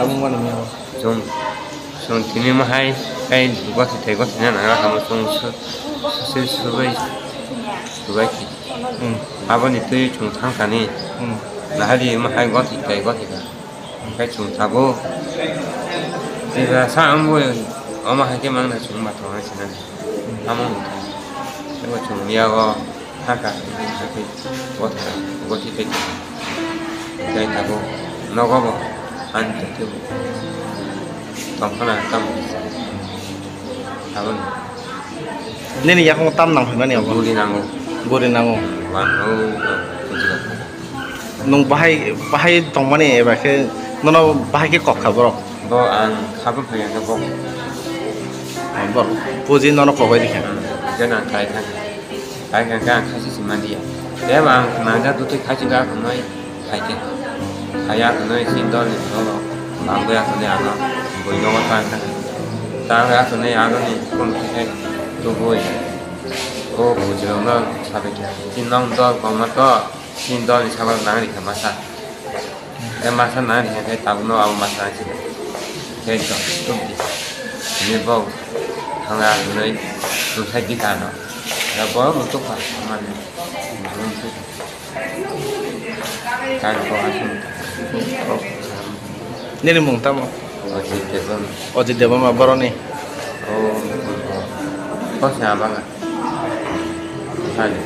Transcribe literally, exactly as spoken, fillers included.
Tabuk mani miya. Chwng, chwng tini mahai, tei gothe tei gothe na nangra kamo chwng su-, su-, su-, subai, subai khe. Hmm. Aboni twi chwng thang thani. Hmm. Nahari mahai gothe tei gothe ka. Khe chwng tabuk. Tei sa ang bo, omo hai khe mangna chwng ma thang hai sinani. Amo wngkha. Tei bo chwng yago. Haka, haka, gotha, gothi tei, tei tabuk nogo bo, ani tei tebo, tongphana tamo, tabuk. Nini yakung tam nang phaimani abo? Guri nango. Guri nango. Wan ho, bujila. Nung bahai, bahai tongmani eba khe nono bahai khe kok kha borok? Bo ang khabuk phai khe bo. Borok puji nono kok bai rikha. Jena kai kha. Hai khe ang khachi se man diya. Tei bo ang nangja dutwi khachi ga hwnwi khai khe. Haya hwnwi chini dolni phoro bangwi aswkni ano bui nogo ta wngkha. Ta wngwi aswkni anoni phone khe tubui. O bujirokno sabai khe. Chini nok dol kongma to chini dolni sago nang rikha masa. Tei masa nang rikha khe tabukno abo masa nang sidi. Tei to tubdi. Hwnwi bo thanga hwnwi tubsai di kha ano. Abo bo tubkha mani. Kang ko aswk. Nini mung tamo? Ojit Debbarma. Ojit Debbarma boroni? O, o. Kosna banga. Sani.